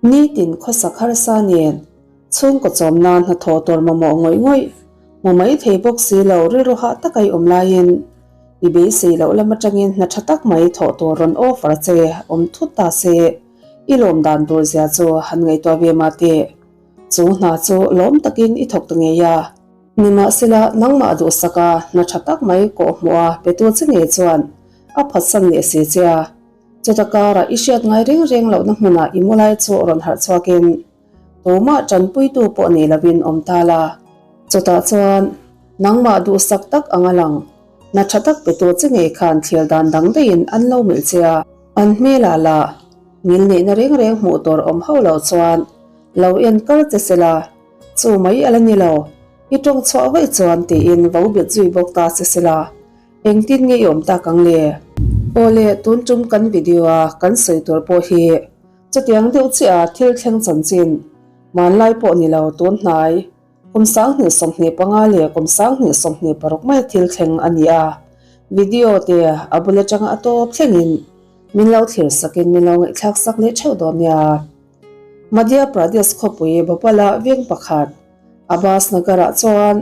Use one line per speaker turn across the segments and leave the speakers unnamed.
Nitin khawsak harsa nen chhungkaw chawm nan hnathawh tur mamawh ngawih ngawih hmu mai thei bawk si lo rilru hah taka i awm laiin i beisei loh lam atangin hna tha tak mai thawh tur rawn offer che awm thut ta se i lawm dan tur zia chu han ngaihtuah ve mah teh. Chu hna chu lawm takin i thawk ta ngei a. Nimahsela nangmah duhsak a hna tha tak mai kawh hmuh a petu che ngei chuan a phatsan leh si che a. Chuta karah i hriat ngai reng reng lohna hmunah i mu lai chu rawn harh chhuakin tumah tanpuitu pawh nei lovin awm ta la. Chutah chuan nangmah duhsak tak anga lang, hna tha tak petu che ngei khan thlir dan dang daihin an lo melh che a. An hmelah lah ngil neihna reng reng hmuh tur awm hauh loh chuan lo en kar che se la, chu mai a la ni lo, i tawng chhuah vaih chuan tiin vo bet zui bawk ta che se la. Engtin nge i awm tak ang le? Awle, tun tum kan video a kan sawi tur pawh hi chutiang deuh chiah a thil thleng chanchin hmanlai pawh ni lo tun hnai kum 2025 leh kum 2026 mai thil thleng a ni a, video te a bul atanga a tawp thlengin min lo thlir sakin min lo ngaihthlak sak leh theuh dawn nia. Madhya Pradesh khawpui Bhopal-a veng pakhat Abbas Nagar-ah chuan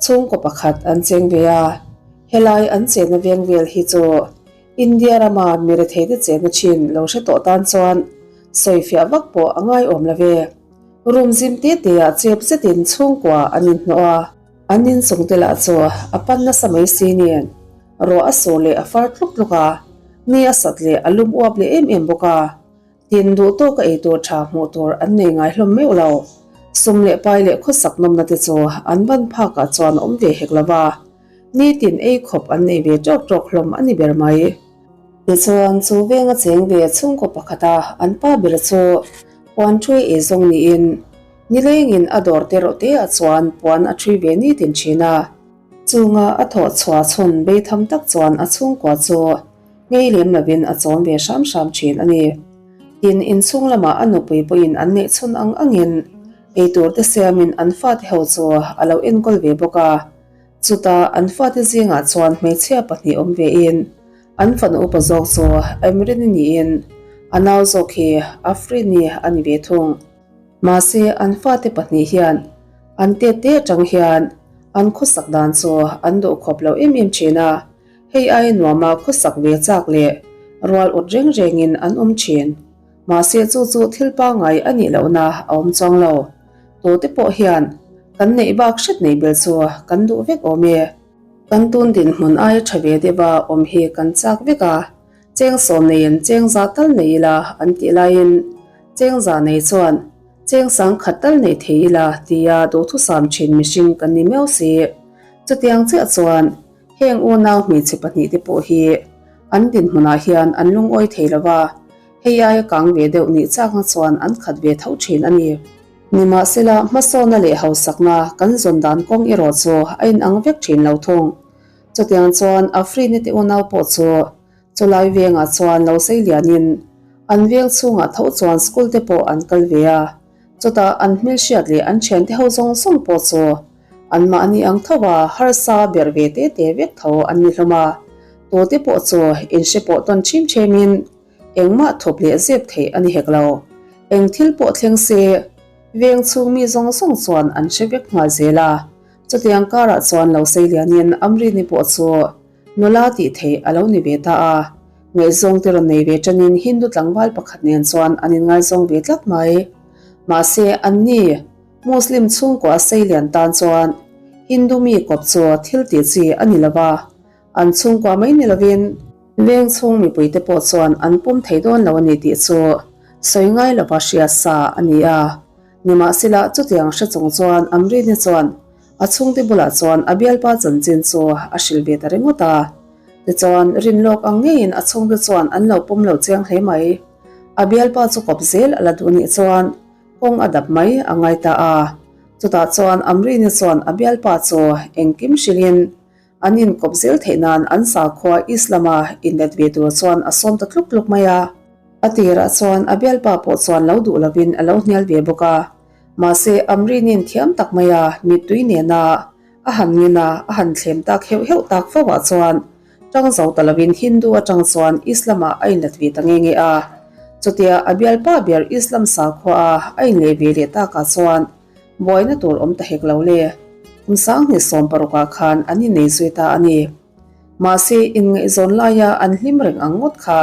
chhungkaw pakhat an cheng ve a, helai an chenna veng vel hi chu India rama mi retheite chenna thin lo hre tawh tan chuan sawifiah vak pawh a ngaiawm lo ve. Room zim te te-ah chep zetin chhungkua an inhnawh a, an inchungte lah chu a pan nasa mai si nen ruah a sur leh a far tluk tluk a, ni a sat leh a lum uap leh em em bawk a. Tin duh tawka ei tur tha hmuh tur an nei ngai hlawm meuh lo. Sum leh pai leh khawsak nawmna te chu an ban phakah chuan awm ve hek lo va, nitin ei khawp an nei ve tawk tawk hlawm a ni ber mai. Tichuan chu venga cheng ve chhungkaw pakhata an pa ber chu puan ṭhui ei zawng niin nilengin a dawr te rawh te ah chuan puan a ṭhui ve nitin ṭhin a. Chunga a thawh chhuah chhun beitham tak chuan a chhungkua chu Ngei lem lovin a chawm ve hram hram thin a ni. Tin, inchhung lamah a nupui pawhin an neih chhun ang angin eitur te siamin an fate ho chu a lo enkawl ve bawk a. Chutah an fate zingah chuan hmeichhia pahnih awm vein an fanu upa zawk chu Emrini niin a nau zawk hi Afrini a ni ve thung. Mahse, an fate pahnih hian an tet te atang hian an khawsak dan chu an duhkhawp lo em em thin a. Hei ai nuama khawsak ve chak leh rual awt reng rengin an awm thin. Mahse chu chu thil pangngai a nih lohna a awm chuang lo. Tute pawh hian kan neih bak hret neih bel chu kan duh vek awm e. Kan tun dinhmun aia tha ve deuha awm hi kan chak vek a, cheng sawm neiin cheng za tal nei ila an tih laiin cheng za nei chuan cheng sang khat tal nei thei ila tia duhthusam thin mihring kan ni miau si. Chutiang chiah chuan Heng unau hmeichhe pahnihte pawh hi an dinhmunah hian an lungawi thei lo va, hei aia kang ve deuh nih chakna chuan an khat ve tho thin a ni. Nimahsela, hmasawna leh hausakna kan zawn dan kawng erawh chu a inang vek thin lo thung. Chutiang chuan Afrini te unau pawh chu chulai vengah chuan lo sei lianin an veng chhungah tho chuan school te pawh an kal ve a, chutah an hmelhriat leh an thiante ho zawng zawng pawh chu Anmahni ang tho a, harsa ber ve te te vek tho an ni hlawm a. Tute pawh chu inhre pawh tawn ṭhim ṭhemin engmah thawp leh zep theih a ni hek lo. Eng thil pawh thleng se, veng chhung mi zawng zawng chuan an hre vek nghal zel a. Chutiang karah chuan lo sei lianin Amrini pawh chu nula tih theih a lo ni ve ta a. Ngaihzawng te rawn nei ve ṭanin Hindu tlangval pakhat nen chuan an inngaizawng ve tlat mai. Mahse, anni. Muslim chhungkaw a sei lian tan chuan Hindu mi kawp chu thil tih chi a ni lo va, an chhungkua mai ni lovin veng chhung mipuite pawh chuan an pawm thei dawn lo a ni tih chu sawi ngai lova hria sa a ni a. Nimahsela chutiang hre chung chuan Amrini chuan a chhungte bulah chuan a bialpa chanchin chu a hrilh ve ta ringawt a. Tichuan rinlawk ang ngeiin a chhungte chuan an lo pawm lo chiang hle mai. A bialpa chu kawp zel a la duh nih chuan Kawng a dap mai a ngai ta a, chutah chuan Amrini chuan a bialpa chu engkim hrilhin an inkawp zel theih nan an sakhua Islam-a inlet ve tur chuan a sawm ta tluk tluk mai a. A tirah chuan a bialpa pawh chuan lo duh lovin a lo hnial ve bawk a, mahse Amrini'n thiam tak maia mittui nena a han ngen a, a han thlem tak heuh heuh tak fo ah chuan tang zo ta lovin Hindu atang chuan Islam-ah a inlet ve ta nge nge a. Chutia a bialpa ber Islam sakhua a a inleh ve leh takah chuan buaina tur awm ta hek lo le. Kum 2016 ah khan an innei zui ta a ni. Mahse inngaihzawn laia an hlim reng ang ngawt kha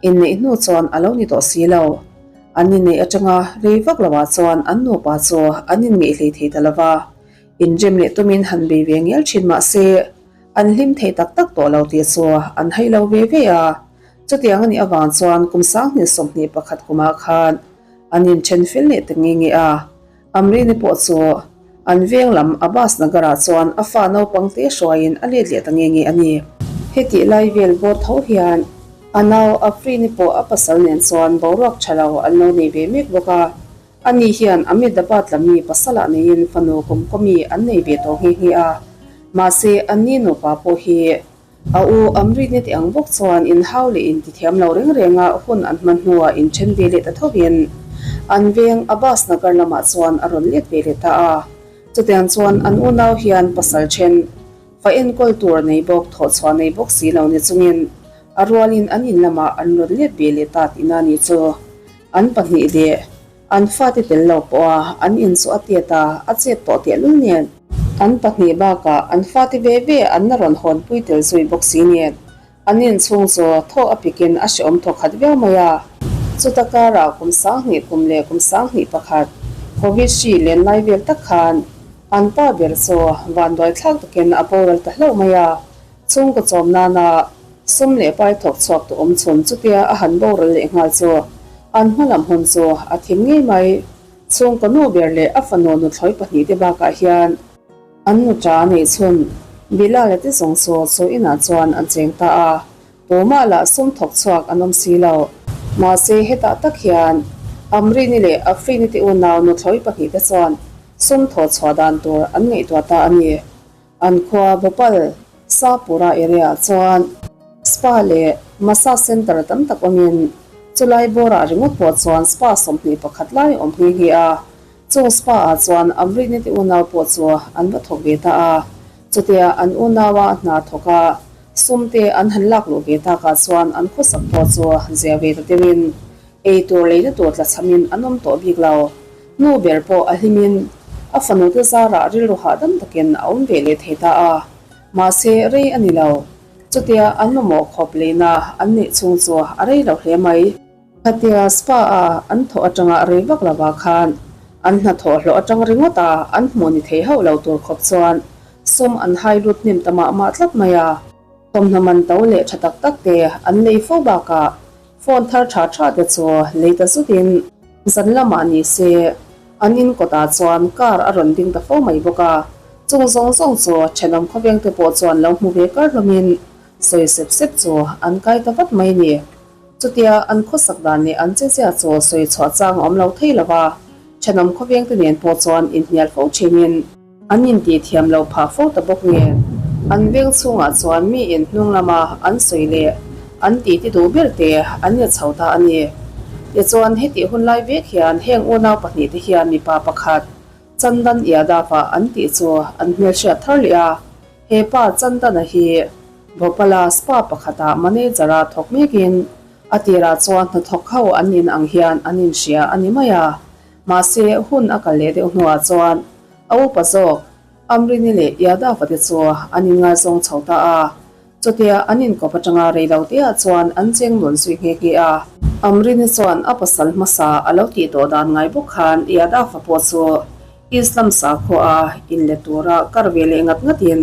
inneih hnu chuan a lo ni tawh si lo. An inneih atanga rei vak loah chuan an nupa chu an inngeih hlei thei ta lova. Inrem leh tumin han bei ve ngial thin mahse an hlim thei tak tak tawh lo tih chu an hai lo ve ve a. Chutiang a nih avang chuan kum 2021 kumah khan an inthen fel leh ta nge nge a. Amrini pawh chu an veng lam Abbas Nagar-ah chuan a fa naupang te hruaiin a let leh ta nge nge a ni. Hetih lai vel bawr tho hian a nau Afrini pawh a pasal nen chuan boruak tha lo an lo nei ve mek bawk a. Ani hian Ahmedabad lam mi pasalah neiin fanu kawmkawmi an nei ve tawh nghe nghe a. Mahse, anni nupa pawh hi A u Amrit-ni tih ang bawk chuan inhau leh intithiam lo reng renga hun an hman hnuah inthen ve leh ta thovin an veng Abbas Nagar lamah chuan a rawn let ve leh ta a. Chutiang chuan an unau hian pasal then fa enkawl tur nei bawk thawhchhuah nei bawk si lo ni chungin a rualin an in lamah an rawn let ve leh ta tihna ni chu an pahnih leh An fate tel lo pawha an in chu a tiat a, a chet tawh tehlul nen. An pahnih bakah an fate ve ve an la rawn hawnpui tel zui bawk si nen. An in chhung chu thaw a pikin a hrehawm thaw khat viau mai a. Chuta karah kum 2000 kum leh kum 2001 Covid hri len lai vel tak khan an pa ber chu vanduai thlak takin a boral ta hlauh mai a. Chhungkaw chawm nana sum leh pai thawk chhuak tu awm chhun chutia a han boral leh nghal chu an hma lam hun chu a thim ngei mai. Chhungkaw nu ber leh a fanu nuthlawi pahnih te bakah hian an nuṭa neih chhun Bilal-a te zawng chu chu inah chuan an cheng ta a, tumah lah sum thawk chhuak an awm si lo. Mahse hetah tak hian Amrini leh Afrini te unau nuthlawi pahnih te chuan sum thawh chhuah dan tur an ngaihtuah ta a ni. An khua Bhopal, Sapura area ah chuan spa leh massage centre tam tak awmin chulai bawrah ringawt pawh chuan spa 21 lai a awm nghe nghe a. Chung spa ah chuan Amritni te unau pawh chu an va thawk ve ta a. Chutia an unaua hna thawk a sum te an han lak luh ve takah chuan an khawsak pawh chu zia ve ta deuhin ei tur leina tur tlachhamin an awm tawh bik lo. Nu ber pawh a hlimin a fanute zarah rilru hahdam takin a awm ve leh thei ta a, mahse rei a ni lo. Chutia an mamawh khawp leina an neih chhung chu a rei lo hle mai. Khatia spa a an thawh atanga rei vak lovah khan an hnathawh hlawh atang ringawt a an hmuh ni thei hauh lo tur khawp chuan sum an hai lut hnem ta mah mah tlat mai a. Thawmhnaw man to leh tha tak tak te an lei fo bakah Phone thar tha tha te chu lei ta zutin zan lamah ni se an in kawtah chuan car a rawn ding ta fo mai bawk a, chung zawng zawng chu thenawm khawveng te pawh chuan lo hmu ve kar hlawmin sawi sep sep chu an kai ta vat mai ni. Chutia an khawsak dan leh an chezia chu sawi chhuah chang a awm lo thei lo va, thenawm khawveng te nen pawh chuan inhnial fo thinin, An intih thiam lo phah fo ta bawk nge? An veng chhungah chuan mi in hnung lama an sawi leh an tih ti duh ber te an ni chho ta a ni. Tichuan hetih hun lai vek hian heng unau pahnih te hian mipa pakhat Chandan Yadav-a an tih chu an hmelhriat thar leh a. He pa Chandana hi Bhopal-a spa pakhatah manager-a thawk mekin a tirah chuan hnathawk ho an in ang hian an inhria a ni mai a. Mahse hun a kal leh deuh hnuah chuan A upa zawk, Amrini leh Yadav-a te chu an inngaizawng chho ta a. Chutia an inkawp atanga rei lo teah chuan an cheng nun zui nghe nghe a. Amrini chuan a pasal hmasa a lo tih tawh dan ngai bawk khan Yadav-a pawh chu Islam sakhua a inlet tura kar ve leh ngat ngatin,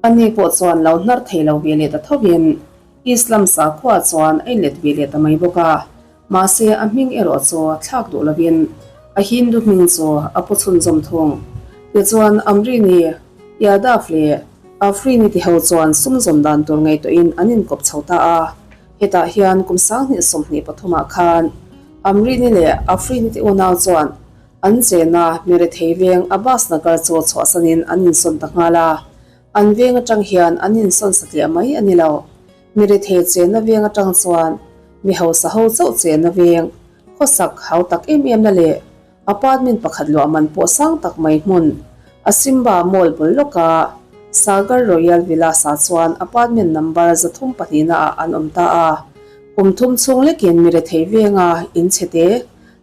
ani pawh chuan lo hnar thei lo ve leh ta thovin Islam sakhua chuan a inlet ve leh ta mai bawk a. Mahse, a hming erawh chu thlak duh lovin a Hindu hming chu a pu chhunzawm thung. Tichuan, Amrini, Yadav leh Afrini ti ho chuan sum zawm dan tur ngaihtuahin an inkawp chho ta a. Hetah hian kum 2023 ah khan Amrini leh Afrini te unau chuan an chena Merethei veng Abbas Nagar chu chhuahsanin an insawn ta nghal a. An veng atang hian an insawn satliah mai a ni lo. Mi rethei chenna veng atang chuan mi hausa ho chauh chenna veng, khawsak hau tak em em na leh apartment pakhat luah man pawh sang tak mai hmun, a Simba Mall bul lawka Sagar Royal Villas ah chuan apartment number 302 na ah an awm ta a. Kum thum chhung lekin mi rethei venga in chhe te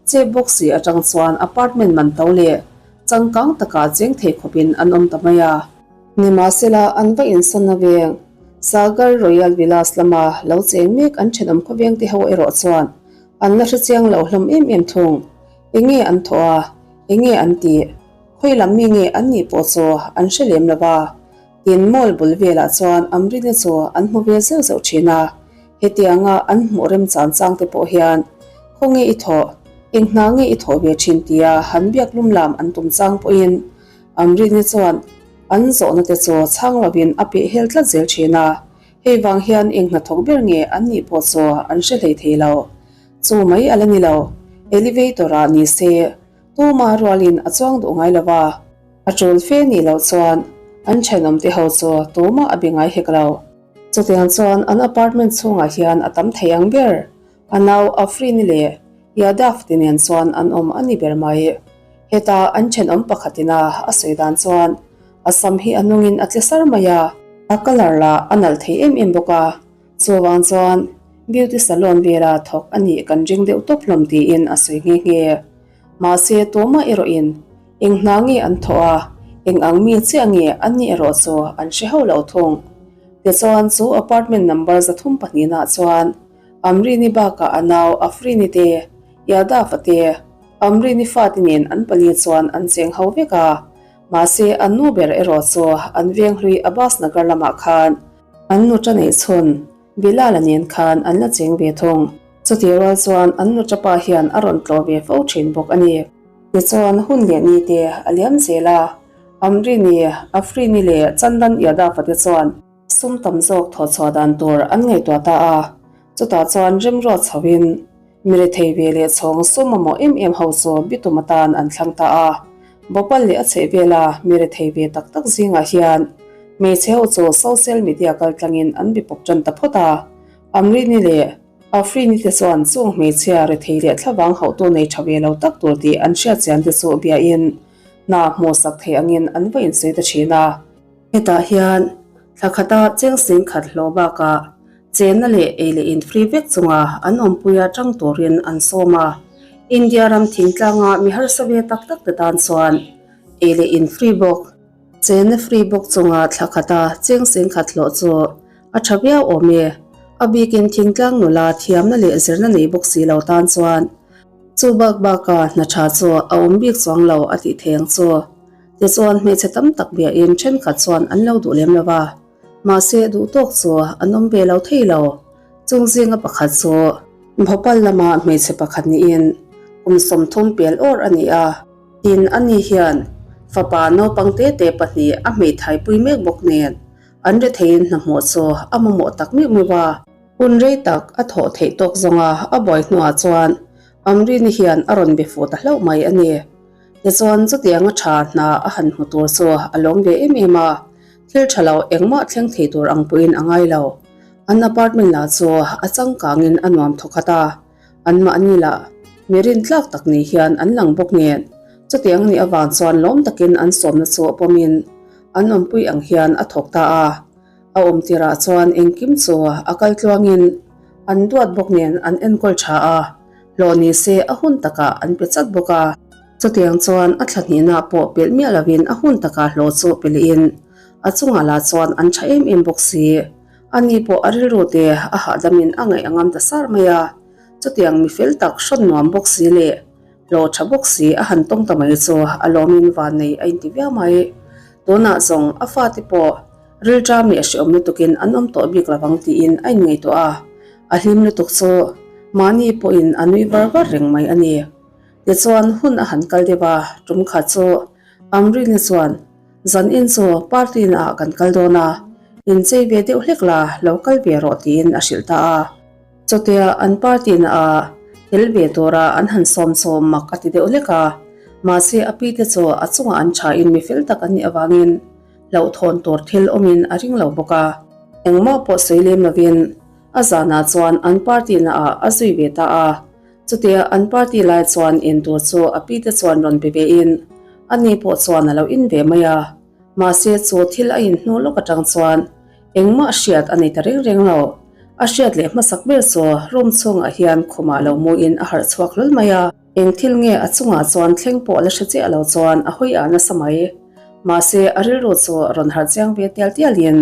chep bawk si atang chuan apartment man to leh changkang takah cheng thei khawpin an awm ta mai a. Nimahsela an va insawn a veng. Sagar Royal Villas lama lo cheng mek an thenawm khawveng te ho erawh chuan an la hrechiang lo hlawm em em thung. Enge an thawh a, enge an tih? Khawi lam mi nge an nih pawh chu an hre lem lo va. Tin, mall bul velah chuan Amrina chu an hmu ve zeuh zeuh thin a. Hetianga an hmuh remchan chang te pawh hian khawnge i thawh, eng hna nge i thawh ve thin tia han biak lum lam an tum chang pawhin Amrina chuan an zawhna te chu chhang lovin a peh hel tlat zel thin a. Hei vang hian eng hnathawk ber nge an nih pawh chu an hre hlei thei lo. Chu mai a la ni lo, elevator ah ni se tuma rualin a chuang duh ngai lo va. A tul fe nih loh chuan an thenawm te ho chu tumah a be ngai hek lo. Chutiang chuan an apartment chhungah hian a tam thei ang ber. A nau Afrini leh Yadav te nen chuan an awm a ni ber mai. Heta an thenawm pakhatin a a sawi dan chuan a sam hi a nungin a tle sar mai a, a colour lah a nalh thei em em bawk a, chuvang chuan beauty salon vela thawk a nih kan ring deuh tawp hlawm tiin a sawi nghe nghe. Mahse tumah erawhin eng hna nge an thawh a, eng ang mi chiah nge an nih erawh chu an hre hauh lo thung. Tichuan chu apartment number 300 pahnihnaah chuan Amrini bakah a nau Afrini te, Yadav-a te, Amrini fate nen an pali chuan an cheng ho vek a. Mahse an nu ber erawh chu an venghlui Abbas Nagar lamah khan an nuṭa neih chhun Bilal-a nen khan an la cheng ve thung. Chutih rual chuan an nuṭa pa hian a rawn tlawh ve fo thin bawk a ni. Tichuan hun leh ni te a liam zel a, Amrini, Afrini leh Chandan Yadav-a te chuan sum tam zawk thawhchhuah dan tur an ngaihtuah ta a, chutah chuan remruat chhoin mi rethei ve leh chhawng sum mamawh em em ho chu bitum atan an thlang ta a. Bhopal leh a chhehvela mi rethei ve tak tak zingah hian hmeichhe ho chu social media kaltlangin an bipawp tan ta phawt a, Amrini leh Afrini te chuan chung hmeichhia rethei leh thlavang hauhtu nei tha ve lo tak tur tih an hriat chian te chu biain hna hmuhsak thei angin an va insawi ta thin a. Hetah hian thla khata cheng sing khat hlawh bakah chenna leh ei leh in free vek chunga an awmpuia tang turin an sawm a. India ram thingtlanga mi harsa ve tak tak te tan chuan ei leh in free bawk, chenna free bawk chunga thla khata cheng sing khat hlawh chu A tha viau awm e. A bikin thingtlang nula thiamna leh zirna nei bawk si lo tan chuan chu bak baka hna tha chu a awm bik chuang lo a tih thei ang chu. Tichuan hmeichhe tam tak biahin thenkhat chuan an lo duh lem lo va, mahse duh tawk chu an awm ve lo thei lo. Chung zinga pakhat chu Bhopal lama hmeichhe pakhat niin kum 30 pel awr a ni a. Tin, ani hian fapa naupang te te pahnih a hmeithaipui mek bawk nen An retheiin hnahmawh chu a mamawh tak meuh meuh a. Hun rei tak a thawh theih tawk zawnga a buai hnuah chuan Amrini hian a rawn be fuh ta hlauh mai a ni. Tichuan chutianga tha hna a han hmu tur chu a lawm ve em em a, thil tha lo engmah thleng thei tur ang pawhin a ngai lo. An apartment lah chu a changkangin a nuam thawkhat a, anmahni lah mi rintlak tak ni hian an lang bawk nen. Chutiang nih avang chuan lawm takin an sawmna chu a pawmin An awmpui ang hian a thawk ta a, a awm tirah chuan engkim chu a kal tluangin an duat bawk nen an enkawl tha a, hlawh ni se a hun takah an pe chat bawk a. Chutiang chuan a thla hnihna pawh pelh miah lovin a hun takah hlawh chu pe lehin a chungah lah chuan an tha em em bawk si. Ani pawh a rilru te a hahdamin a ngaih a ngam ta sar mai a, chutiang mi fel tak hrawn nuam bawk si leh Hlawh tha bawk si a han tawng ta mai chu a lawmin vannei a inti viau mai. Tunah zawng a fate pawh rilṭam leh hreawm lutukin an awm tawh bik lovang tiin a inngaihtuah a, a hlim lutuk chu mahni pawhin a nui var var reng mai a ni. Tichuan hun a han kal deuh a, tum khat chu Amrina chuan zan in chu party naah kan kal dawn a, inchei ve deuh hlek la lo kal ve rawh tiin a hrilh ta a. Chutia an party na a tel ve tura an han sawm chu mak a ti deuh hlek a, mahse a pi te chu a chungah an tha in mi fel tak an nih avangin hlauhthawn tur thil awmin a ring lo bawk a. Engmah pawh sawi lem lovin a zanah chuan an party na ah a zui ve ta a, chutia an party lai chuan in tur chu a pi te chuan rawn pe ve in ani pawh chuan a lo in ve mai a, mahse chu thil a in hnu lawk atang chuan Engmah hriat a nei ta reng reng lo. A hriat leh hmasak ber chu room chhungah hian khumah lo muin a harh chhuak hlawl mai a. Eng thil nge a chungah chuan thleng pawh la hre chiah lo chuan a hawi ah nasa mai. Mahse a rilru chu rawn harh chiang ve tial tialin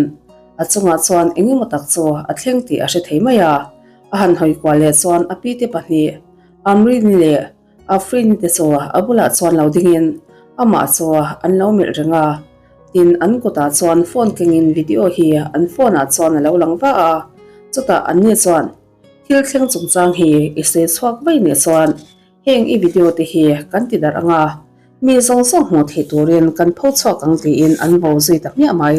a chungah chuan eng emaw tak chu a thleng tih a hre thei mai a. A han hawi kual leh chuan a pite pahnih Amrini leh Afrini te chu a bulah chuan lo dingin amah chu an lo melh reng a. Tin an kutah chuan phone kengin video hi an phone ah chuan a lo lang va a. Chutah anni chuan Thil thleng chungchang hi i sawi chhuak vaih nih chuan heng i video te hi kan ti darh ang a, mi zawng zawng hmuh theih turin kan pho chhuak ang tiin an vo zui ta hmiah mai.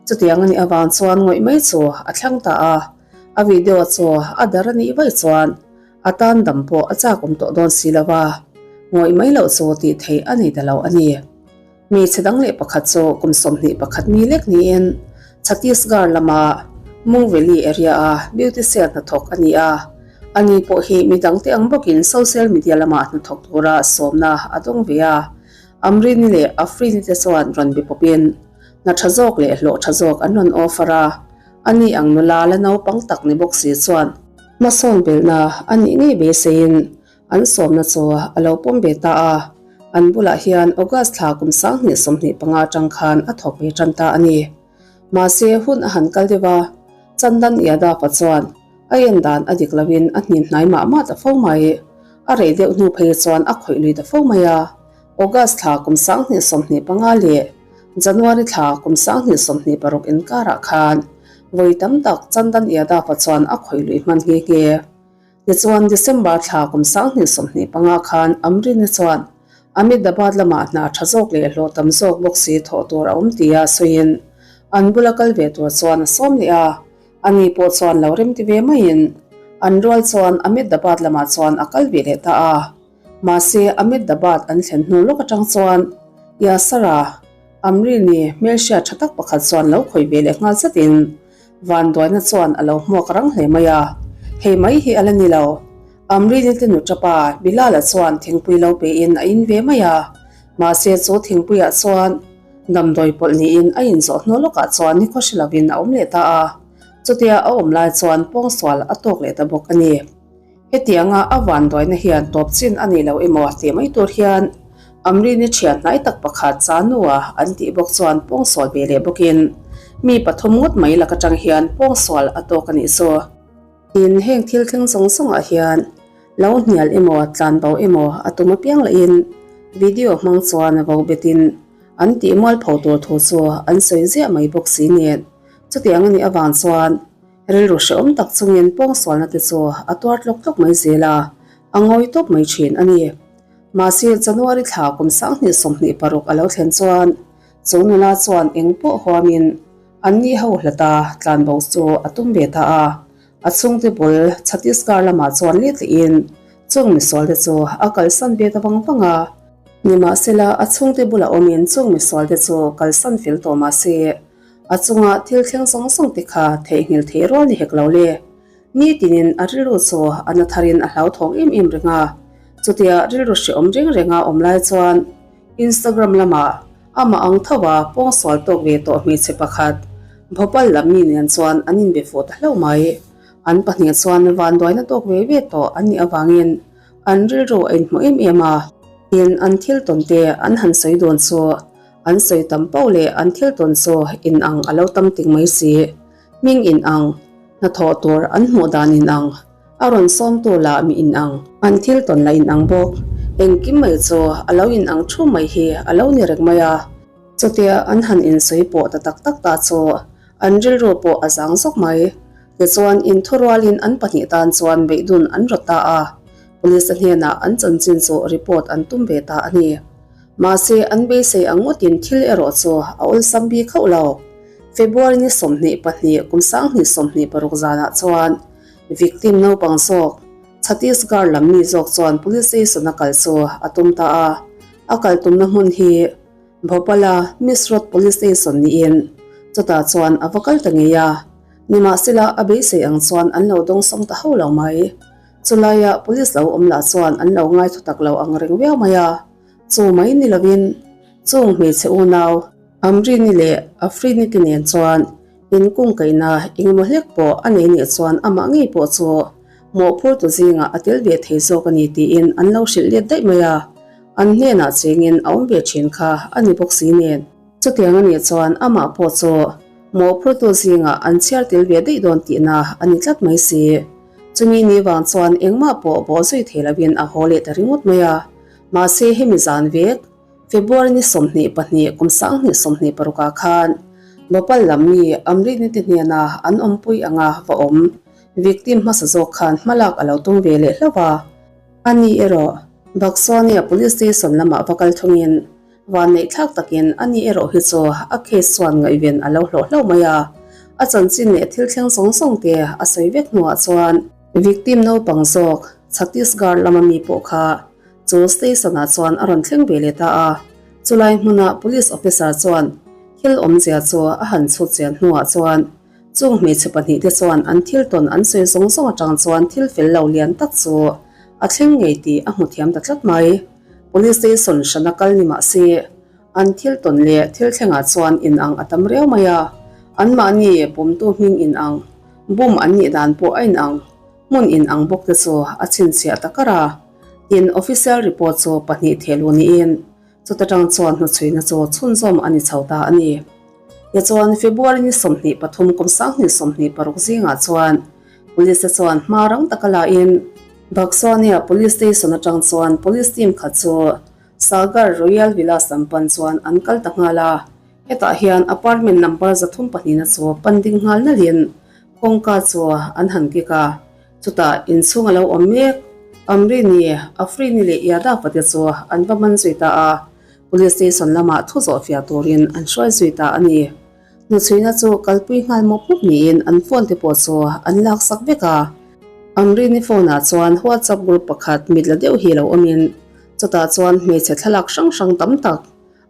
Chutiang a nih avang chuan ngawih mai chu a thlang ta a, a video chu a darh a nih vaih chuan a tan dam pawh a chak awm tawh dawn si lo va, ngawih mai loh chu tih theih a nei ta lo a ni. Hmeichhe dang leh pakhat chu kum 21 mi lek niin Chhattisgarh lama Mungveli area-a beautician hnathawk a ni a. Ani pawh hi midangte ang bawkin social media lamah hnathawk tura sawmna a dawng ve a. Amrini leh Afrini te chuan rawn be pawpin hna tha zawk leh hlawh tha zawk an rawn offer a. Ani ang nula la naupang tak ni bawk si chuan hmasawn belhna a nih ngei beiseiin An sawmna chu a lo pawm ve ta a, an bulah hian August thla kum 2025 atang khan a thawk ve tan ta a ni. Mahse, hun a han kal deuh a, Chandan Yadav-a chuan a en dan a dik loin a hnim hnai mah mah ta fo mai. A rei deuh hnu phei chuan a khawih lui ta fo mai a, August thla kum 2025 leh January thla kum 2026 inkarah khan vawi tam tak Chandan Yadav-a chuan a khawih lui hman nghe nghe. Tichuan, December thla kum 2025 khan Amrina chuan Ahmedabad lamah hna tha zawk leh hlawh tam zawk bawk si thawh tur a awm tia sawiin an bula kal ve tur chuan a sawm leh a, ani pawh chuan lo remti ve maiin an rual chuan Ahmedabad lamah chuan a kal ve leh ta a. Mahse, Ahmedabad an thlen hnu lawk atang chuan Yasara Amrini hmelhriat tha tak pakhat chuan lo khawih ve leh nghal zatin Vanduaina chuan a lo hmuak rang hle mai a, hei mai hi a la ni lo. Amrini te nu tapa Bilal-a chuan thingpui lo pein a in ve mai a, mahse chu thingpuiah chuan damdawi pawlh niin a inzawh hnu lawkah chuan nikhaw hre lovin a awm leh ta a, chutia a awm lai chuan pawngsual a tawk leh ta bawk a ni. Hetianga a vanduaina hian tawp chin a ni lo emaw tih mai tur hian Amrini thian hnai tak pakhat Chanua an tih bawk chuan pawngsual ve leh bawkin mi pathum ngawt mai lak atang hian pawngsual a tawk a nih chu. Tin, heng thil thleng zawng zawngah hian lo hnial emaw tlanbo emaw a tum apiang lahin video hmang chuan vo betin an tih mualpho tur thu chu an sawi ziah mai bawk si nen chutiang a nih avang chuan Rilru hrehawm tak chungin pawngsualna te chu a tuar tlawk tlawk mai zel a, a ngawi tawp mai thin a ni. Mahse, January thla kum 2026 a lo thlen chuan chu nula chuan eng pawh huamin an ni ho hlata tlanbo chu a tum ve ta a, a chhungte bul Chhattisgarh lamah chuan let lehin chung misualte chu a kalsan ve ta vang vang a. Nimahsela, a chhungte bulah awmin chung misualte chu kalsan fel tawh mahse, A chunga thil thleng zawng zawng te kha theihnghilh theih rual ni hek lo le. Nitinin a rilru chu a na tharin a hlauthawng em em reng a. Chutia rilru hrehawm reng renga awm lai chuan Instagram lamah amah ang tho a pawngsual tawk ve tawh hmeichhe pakhat Bhopal lam mi nen chuan an inbe fuh ta hlauh mai. An pahnih chuan vanduaina tawk ve ve tawh an nih avangin an rilru a inhmu em em a. Tin, an thil tawn te an han sawi dawn chu An sawi tam pauh leh an thil tawn chu in ang a lo tam ting mai si. Hming in ang, hnathawh tur an hmuh dan in ang, a rawn sawmtu lah mi in ang. An thil tawn lah in ang bawk. Engkim mai chu a lo in ang thu mai hi a lo ni reng mai a. Chutia an han insawi pawh ta tak tak ta chu an rilru pawh a zang zawk mai. Tichuan inthurualin an pahnih tan chuan beidun an rawt ta a, Police-a hnenah an chanchin chu report an tum ve ta a ni. Mahse, an beisei ang ngawtin thil erawh chu a awlsam bik hauh lo. February ni 22 kum 2026 zanah chuan victim naupang zawk Chhattisgarh lam mi zawk chuan police station a kal chu a tum ta a. A kal tumna hmun hi Bhopal-a Misrod Police Station niin chutah chuan a va kal ta ngei a. Nimahsela, a beisei ang chuan an lo dawngsawng ta hauh lo mai. Chulaia police lo awm lah chuan an lo ngaithu tak lo ang reng viau mai a. Chu mai ni lovin chung hmeichhe unau Amrini leh Afrini te nen chuan Inkungkaihna engemaw hlek pawh a nei nih chuan amah ngei pawh chu mawhphurtu zingah a tel ve thei zawk a ni tiin an lo hrilh let daih mai a, an hnenah chengin a awm ve thin kha a ni bawk si nen. Chutiang a nih chuan amah pawh chu mawhphurtu zingah an chhiar tel ve daih dawn tihna a ni tlat mai si. Chumi ni vang chuan engmah pawh bawh zui thei lovin a haw leh ta ringawt mai a, mahse hemi zan vek, February ni 22 kum 2026 ah khan Bhopal lam mi Amrit te hnena an awmpui anga va awm victim hmasa zawk khan hmalak a lo tum ve leh hlauh a. Ani erawh Baksonia Police Station lamah va kal thungin vanneih thlak takin ani erawh hi chu a case chuan ngaihven a lo hlawh hlauh mai a. A chanchin leh thil thleng zawng zawng te a sawi vek hnuah chuan victim naupang zawk Chhattisgarh lama mi pawh kha Chu station-ah chuan a rawn thleng ve leh ta a, chulai hmuna police officer chuan thil awmzia chu a han chhut chian hnuah chuan chung hmeichhe pahnihte chuan an thil tawn an sawi zawng zawng atang chuan thil fel lo lian tak chu a thleng ngei tih a hmu thiam ta tlat mai. Police station hrana kal ni mah se an thil tawn leh thil thlengah chuan inang a tam riau mai a, anmahni pumtu hming inang, bum an nih dan pawh a inang. Hmun in ang bawk te chu a chhinchhiah ta kar a, tin official report chu pahnih thehluh niin chuta tang chuan hnuchhuina chu chhunzawm a ni chho ta a ni. Tichuan February ni 23 kum 2026 zingah chuan Police te chuan hma rang taka la in Baksonia Police Station atang chuan Police team khat chu Sagar Royal Villas lam pan chuan an kal ta nghal a, hetah hian apartment number 302 na chu pan ding nghal nalhin Kawngka chu an han kik a, chutah inchhung a lo awm mek. Amrini, Afrini leh Yadav-a te chu an va man zui ta a, Police Station lamah thu zawh fiah turin an hruai zui ta a ni. Hnuchhuina chu kalpui nghal mawp mawp niin an phone te pawh chu an laksak vek a. Amrini phone-ah chuan WhatsApp group pakhat mit la deuh hi lo awmin, chutah chuan hmeichhe thlalak hrang hrang tam tak,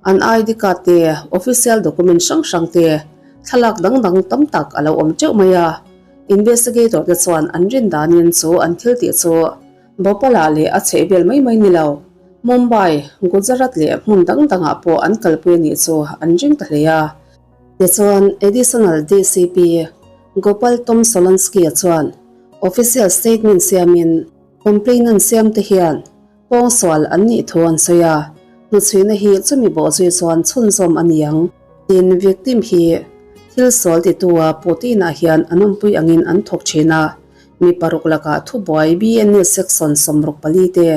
An ID card te, official document hrang hrang te, thlalak dang dang tam tak a lo awm teuh mai a. Investigator te chuan an rin danin chu an thil tih chu Bhopal-ah leh a chheh vel mai mai ni lo, Mumbai, Gujarat leh hmun dang dangah pawh an kalpui a nih chu an ring ta hle a. Tichuan, Additional DCP Gopal Tom Solanski-a chuan official statement siamin complainant siam te hian Pawngsual an nih thu an sawi a, hnuchhuina hi chumi bawhzui chuan chhunzawm a ni ang. Tin, victim hi thil sual titua puhtinah hian an awmpui angin an thawk thin a, mi paruk lakah thubuai BNA section 64 te,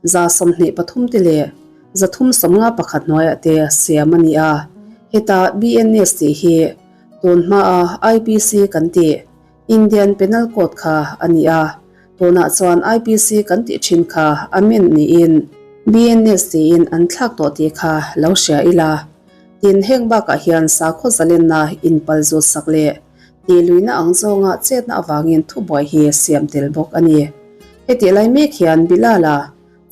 123 te leh 351 hnuaiah te siam a ni a. Heta BNS tih hi tun hmaa IPC kan tih Indian Penal Code kha a ni a, tunah chuan IPC kan tih thin kha amend niin BNS tiin an thlak tawh tih kha lo hria ila. Tin, heng bakah hian sakhaw zalenna inpal zut sak leh tihluihna ang zawnga chetna avangin thubuai hi siam tel bawk a ni. Hetih lai mek hian Bilal-a,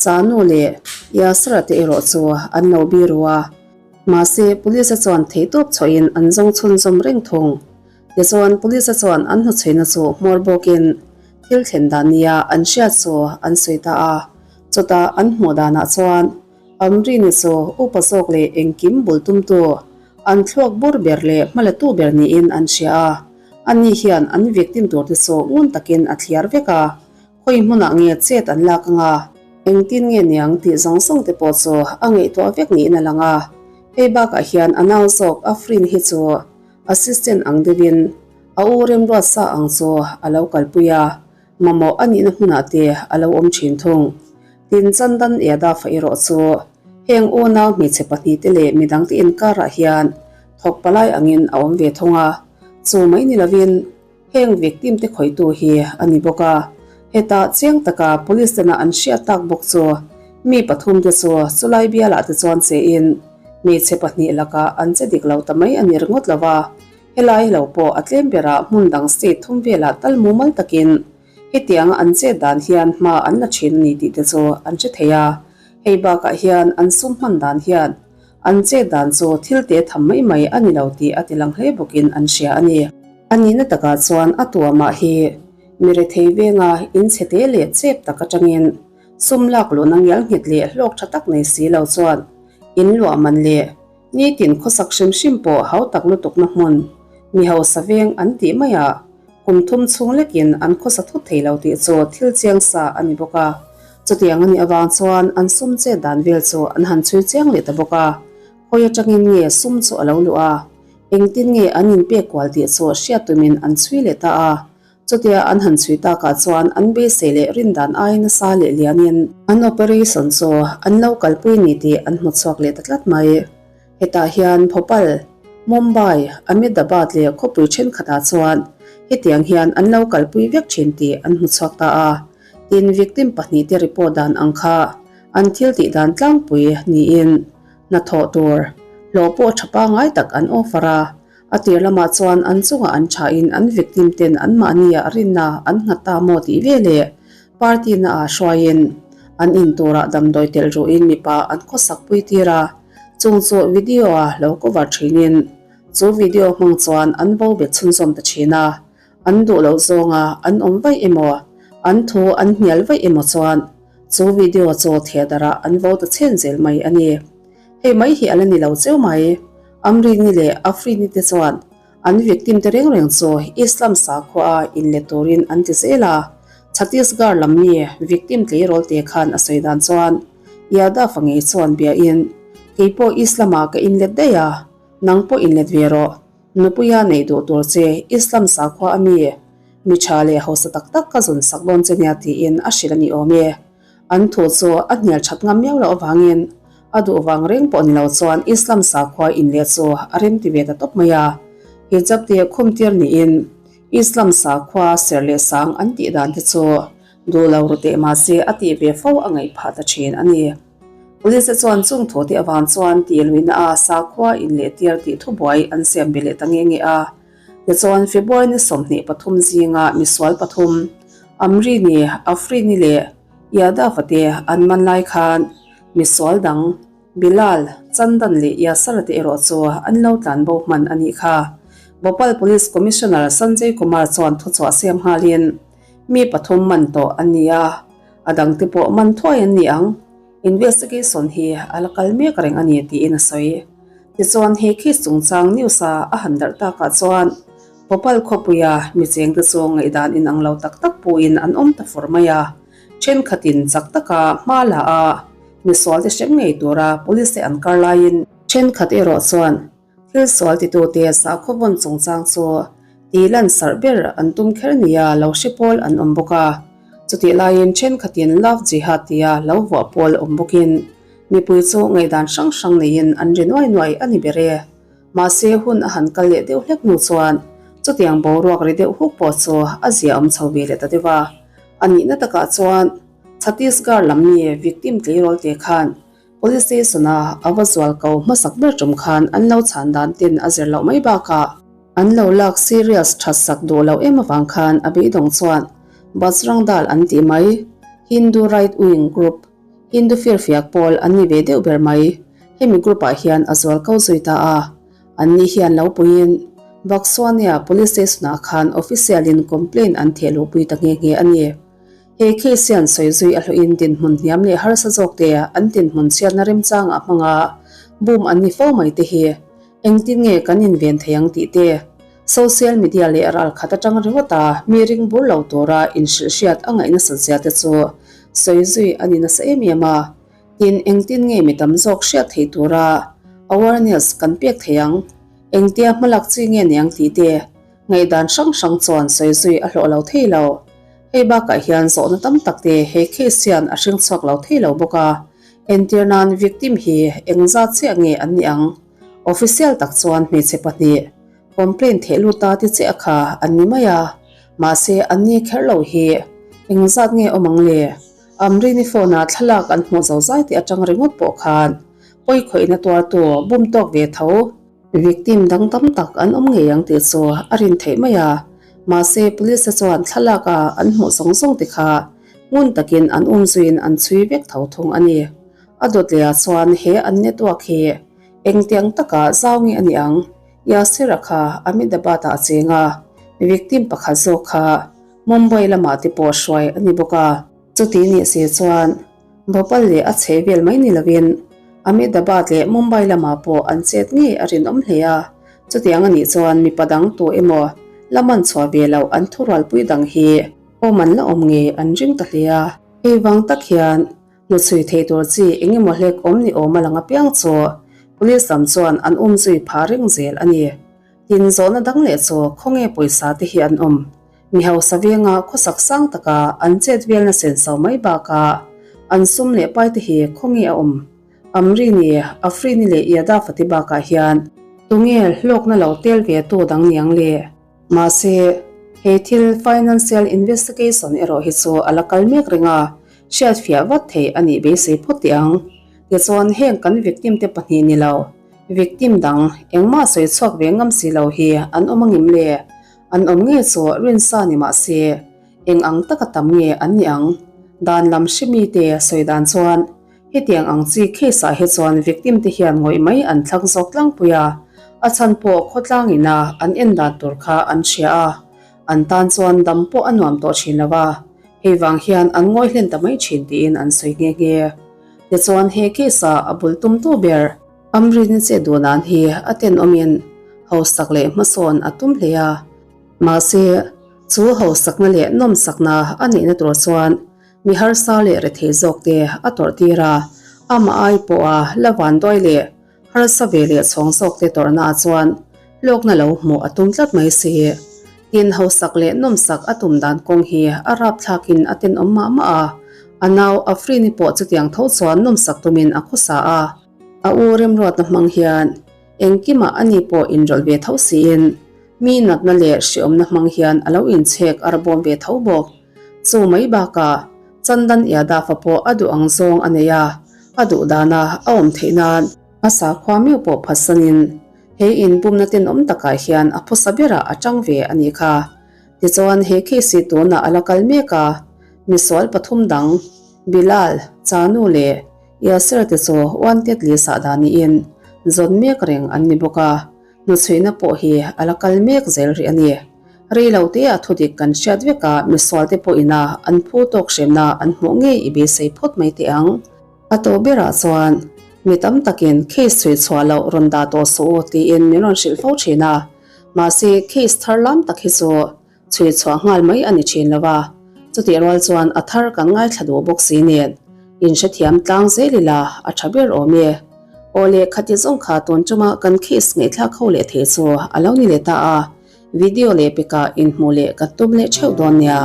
Chanu leh Yasser-a te erawh chu an lo biru a, mahse Police-a chuan theihtawp chhuahin an zawng chhunzawm reng thung. Tichuan, Police-a chuan an hnuchhuina chu hmawr bawkin thil thlen dan nia an hriat chu an sawi ta a. Chutah an hmuh danah chuan Amrini chu upa zawk leh engkim bul tumtu, an thluak bur ber leh hmalatu ber niin an hria a. Ani hian an victim turte chu ngun takin a thliar vek a, khawi hmunah nge chet an lak anga, engtin nge niang tih zawng zawng te pawh chu a ngaihtuah vek niin a lang a. Hei bakah hian a nau zawk Afrin hi chu Assistant ang deuhin a u remruat sa ang chu a lo kalpui a, mamawh a nihna hmunah te a lo awm thin thung. Tin, Chandan Yadav-a erawh chu heng unau hmeichhe pahnihte leh midangte inkarah hian thawk palai angin a awm ve thung a, chu mai ni lovin heng victim te khawihtu hi a ni bawk a. Hetah chiang taka police tena an hriat tak bawk chu mi pathum te chu chulai bialah te chuan che in hmeichhe pahnih lakah an che dik lo ta mai a ni ringawt lo a, helai lo pawh a tlem berah hmun dang state thum velah tal mumal takin hetianga an chet dan hian hma an la thin a ni tih te chu an hre thei a. Hei bakah hian an sum hman dan hian An chet dan chu thil te tham mai mai a ni lo tih a ti lang hle bawkin an hria a ni. A nihna takah chuan a tuamah hi mi rethei venga inchhe te leh chep tak atangin sum lak luhna ngial nghet leh hlawk tha tak nei si lo chuan in luah man leh nitin khawsak hrim hrim pawh hau tak lutukna hmun. Mi hausa veng an tih maiah kum thum chhung lekin an khawsa thut thei lo tih chu thil chiang sa a ni bawk a. Chutiang a nih avang chuan an sum chet dan vel chu an han chhui chiang leh ta bawk a. Hawi atangin nge sum chu a lo luh a, engtin nge an inpek kual tih chu hriat tumin an chhui leh ta a. Chutia an han chhui takah chuan an beisei leh rindan ai nasa leh lianin an operation chu an lo kalpui ni tih an hmu chhuak leh ta tlat mai. Hetah hian Bhopal, Mumbai, Ahmedabad leh khawpui thenkhatah chuan hetiang hian an lo kalpui vek thin tih an hmu chhuak ta a. Tin, victim pahnihte report dan ang kha an thil tih dan tlangpui niin hnathawh tur hlawh pawh tha pangngai tak an offer a. A tir lamah chuan an chungah an thain an victim ten anmahnia rinna an nghat ta maw tih ve leh party na ah hruaiin an in turah damdawi telh ruhin mipa an khawsak pui tir a, chung chu video a lo cover thinin chu video hmang chuan an bo bet chhunzawm ta thin a, an duh loh zawnga an awm vaih emaw an thu an hnial vaih emaw chuan chu video chu theater-ah an vo ta chhen zel mai a ni. Hei mai hi a la ni lo cheu mai. Amrini leh Afrini te chuan an victim te reng reng chu Islam sakhua a inlet turin an ti zel a. Chhattisgarh lam mi victim tleirawl te khan a sawi dan chuan Yadav-a ngei chuan biain, Keipawh Islam-ah ka inlet daih a, nang pawh inlet ve rawh. Nupuia neih duh tur che Islam sakhua a mi mi tha leh hausa tak tak ka zawn sak dawn che nia tiin a hrilh a ni awm e. An thu chu a hnial that ngam miau loh avangin a duh vang reng pawh ni lo chuan Islam sakhua inleh chu a rem ti ve ta tawp mai a. Hijab te khum tir niin Islam sakhua ser leh sang an tih dan te chu duh lo ru teh mahse a tih ve fo a ngaih phah ta thin a ni. Police te chuan chung thu te avang chuan tih luihna a sakhua inleh tir tih thubuai an siam ve leh ta nge nge a. Tichuan February ni 23 zinga misual pathum, Amrini, Afrini leh Yadav-a te an man lai khan misual dang Bilal, Chandan leh Yasar-a te erawh chu an lo tlan bo hman a nih kha. Bhopal Police Commissioner Sanjay Kumar chuan thuchhuah siam nghalin mi pathum man tawh an ni a, a dangte pawh man thuai an ni ang. Investigation hi a la kal mek reng a ni tiin a sawi. Tichuan he case chungchang news a a han darh takah chuan Bhopal khawpuia mi chengte chu ngaihdan inang lo tak tak puhin an awm ta fur mai a. Thenkhatin chak taka hma la a misualte hrem ngei tura police te an kar laiin thenkhat erawh chuan Thil sual titute sakhaw vawn chungchang chu tih lan sarh ber an tum kher nia lo hre pawl an awm bawk a. Chutih laiin thenkhatin Love Jihad tia lo vuah pawl awm bawkin mipui chu ngaihdan hrang hrang neiin an ri nuai nuai a ni ber e. Mahse hun a han kal leh deuh hlek hnu chuan chutiang boruak ri deuh huk pawh chu a zia awm chho ve leh ta deuh a. A nihna takah chuan Chhattisgarh lam mi victim tleirawl te khan Police station a a va zual ko hmasak ber tum khan an lo chhan dan ten a zir loh mai bakah an lo lak serious that sak duh loh em avang khan a beidawng chuan Bajrang Dal an tih mai Hindu Right Wing Group Hindu firfiak pawl an ni ve deuh ber mai hemi group ah hian a zual ko zui ta a an ni hian lo puiin Bakswania police station ah khan official in complaint an theh luhpui ta nghe nghe a ni. He case hian sawi zui a hlawhin dinhmun hniam leh harsa zawk te an dinhmun chhiatna remchangah hmanga bum an ni fo mai te hi engtin nge kan inven thei ang tih te social media leh ralkhat atang ringawta mi ring bur lo tura inhrilhhriat a ngaih nasat zia te chu sawi zui a ni nasa em em a. Tin, engtin nge mi tam zawk hriat theih tura awareness kan pek thei ang? Engtia hmalak chi nge niang tih te ngaihdan hrang hrang chuan sawi zui a hlawh lo thei lo. Hei bakah hian zawhna tam tak te he case hian a hring chhuak lo thei lo bawk a, entir nan victim hi engzat chiah nge an nih ang? Official tak chuan hmeichhe pahnih complaint theh lut ta ti chiah kha an ni mai a, mahse an ni kher lo hi engzat nge awm ang le? Amrini phone ah thlalak an hmuh zo zai tih atang ringawt pawh khan pawi khawihna tuartu bum tawk ve tho. Victim dang tam tak an awm ngei ang tih chu a rin theih mai a, mahse police te chuan thlalak a an hmuh zawng zawng te kha ngun takin an um zuiin an chhui vek tho thung a ni. A dawt leh ah chuan he an network hi engtiang taka zau nge a nih ang? Yasir-a kha Ahmedabad ah a cheng a, victim pakhat zawk kha Mumbai lamah te pawh hruai a ni bawk a. Chuti nih si chuan Bhopal leh a chhehvel mai ni lovin Ahmedabad leh Mumbai lamah pawh an chet ngei a rinawm hle a. Chutiang a nih chuan mipa dang tu emaw la man chhuah ve loh an thurualpui dang hi awm an la awm nge an ring ta hle a. Hei vang tak hian hnuchhui thei tur chi eng emaw hlek awm ni awm a lang apiang chu Police lam chuan an umzui phah reng zel a ni. Tin zawhna dang leh chu khawnge pawisa te hi an awm? Mi hausa venga khawsak sang taka an chet velna senso mai bakah an sum leh pai te hi khawnge a awm? Amrini, Afrini leh Yadav-a te bakah hian tunge hlawkna lo tel ve tu dang niang le? Mahse, he thil financial investigation erawh hi chu a la kal mek reng a, hriatfiah vat theih a nih beisei phawt teh ang. Tichuan heng kan victim te pahnih ni lo, victim dang engmah sawi chhuak ve ngam si lo hi an awm angim le? An awm nge chu rinsa ni mah se, eng ang taka tam nge an ni ang? Dan lam hre mite sawi dan chuan hetiang ang chi case ah hi chuan victim te hian ngawih mai an thlang zawk tlangpui a, a chhan pawh khawtlang ina an en dan tur kha an hria a, an tan chuan dam pawh a nuam tawh thin lo a, hei vang hian an ngawi hlen ta mai thin tiin an sawi nghe nghe. Tichuan he case ah a bul tumtu ber Amrin che duhnan hi a tenawmin hausak leh hmasawn a tum hle a, mahse chu hausakna leh nawmsakna a nihna tur chuan mi harsa leh rethei zawkte a tawrh tir a, amah ai pawha la vanduai leh harsa ve leh chhawng zawkte tawrhnaah chuan hlawkna lo hmuh a tum tlat mai si. Tin, hausak leh nawmsak a tum dan kawng hi a rapthlakin a tenawm mah mah a, a nau Afrini pawh chutiang tho chuan nawmsak tumin a khawsa a. A u remruatna hmang hian engkimah ani pawh inrawlh ve tho siin mi natna leh hreawmna hmang hian a lo inchhek a rabawm ve tho bawk. Chu mai bakah Chandan Yadav-a pawh a duh ang zawng a nei a, a duh dana a awm theih nan a sakhua meuh pawh phatsanin he inbumna tenawm takah hian a phusa berah a tang ve a nih kha. Tichuan he case hi tunah a la kal mek a, misual pathum dang Bilal, Chanu leh Yasser te chu wanted list ah dah niin zawn mek reng an ni bawk a, hnuchhuihna pawh hi a la kal mek zel rih a ni. Rei lo te a thudik kan hriat vek a, misual te pawh ina an phu tawk hremna an hmuh ngei i beisei phawt mai teh ang. A tawh berah chuan mi tam takin case chhui chhuah loh rawn dah tawh suh u tiin min rawn hrilh fo thin a, mahse case thar lam tak hi chu Chhui chhuah nghal mai a ni thin lo a, chutih rual chuan a thar kan ngaithla duh bawk si nen inhrethiam tlang zel ila a tha ber awm e. Aw leh khati zawng kha tun chuma kan case ngaihthlak ho leh thei chu a lo ni leh ta a, video leh pekah inhmuh leh kan tum leh theuh dawn nia.